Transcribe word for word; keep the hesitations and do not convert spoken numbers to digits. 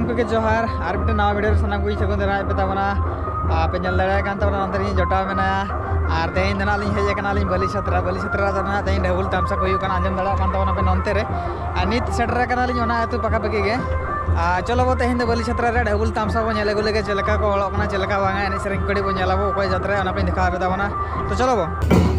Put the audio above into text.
ᱜᱚᱢᱠᱮ ᱡᱚᱦᱟᱨ, ᱟᱨ ᱢᱤᱫᱴᱮᱱ ᱱᱟᱣᱟ ᱵᱷᱤᱰᱤᱭᱳ ᱨᱮ ᱥᱟᱱᱟᱢ ᱠᱚᱧ ᱥᱟᱹᱜᱩᱱ ᱫᱟᱨᱟᱢᱮᱫ ᱯᱮ ᱛᱟᱵᱚᱱᱟ᱾ ᱟᱨ ᱯᱮ ᱧᱮᱞ ᱫᱟᱲᱮᱭᱟᱜ ᱠᱟᱱ ᱛᱟᱵᱚᱱᱟ, ᱱᱚᱛᱮ ᱨᱮ ᱤᱧ ᱡᱚᱴᱟᱣ ᱢᱮᱱᱟᱭᱟ᱾ ᱟᱨ ᱛᱮᱦᱮᱧ ᱫᱚ ᱱᱟᱦᱟᱜ ᱞᱤᱧ ᱦᱮᱡ ᱟᱠᱟᱱᱟ ᱟᱹᱞᱤᱧ ᱵᱟᱹᱞᱤ ᱪᱷᱟᱛᱨᱟ᱾ ᱵᱟᱹᱞᱤ ᱪᱷᱟᱛᱨᱟ ᱨᱮᱫᱚ ᱱᱟᱦᱟᱜ ᱛᱮᱦᱮᱧ ᱰᱷᱟᱹᱵᱩᱞ ᱛᱟᱢᱥᱟ ᱠᱚ ᱦᱩᱭᱩᱜ ᱠᱟᱱᱟ, ᱟᱸᱡᱚᱢ ᱫᱟᱲᱮᱭᱟᱜ ᱠᱟᱱ ᱛᱟᱵᱚᱱᱟ ᱯᱮ ᱱᱚᱱᱛᱮ ᱨᱮ᱾ ᱟᱨ ᱱᱤᱛ ᱥᱮᱴᱮᱨ ᱟᱠᱟᱱᱟᱞᱤᱧ ᱚᱱᱟ ᱟᱹᱛᱩ ᱯᱟᱠᱟ ᱯᱟᱠᱤ ᱜᱮ᱾ ᱟᱨ ᱪᱚᱞᱚ ᱵᱚ, ᱛᱮᱦᱮᱧ ᱫᱚ ᱵᱟᱹᱞᱤ ᱪᱷᱟᱛᱨᱟ ᱨᱮ ᱰᱷᱟᱹᱵᱩᱞ ᱛᱟᱢᱥᱟ ᱵᱚ ᱧᱮᱞ ᱟᱹᱜᱩ ᱞᱮᱜᱮ, ᱪᱮᱫ ᱞᱮᱠᱟ ᱠᱚ ᱚᱞᱚᱜ ᱠᱟᱱᱟ, ᱪᱮᱫ ᱞᱮᱠᱟ ᱵᱟᱝᱟ, ᱮᱱᱮᱡ ᱥᱮᱨᱮᱧ ᱠᱚ ᱠᱟᱹᱴᱤᱡ ᱵᱚ ᱧᱮᱞ ᱟᱵᱚ, ᱚᱠᱚᱭ ᱡᱟᱛᱨᱟ, ᱚᱱᱟ ᱠᱚᱧ ᱫᱮᱠᱷᱟᱣ ᱟᱯᱮ ᱛᱟᱵᱚᱱᱟ᱾ ᱛᱚ ᱪᱚᱞᱚ ᱵᱚ᱾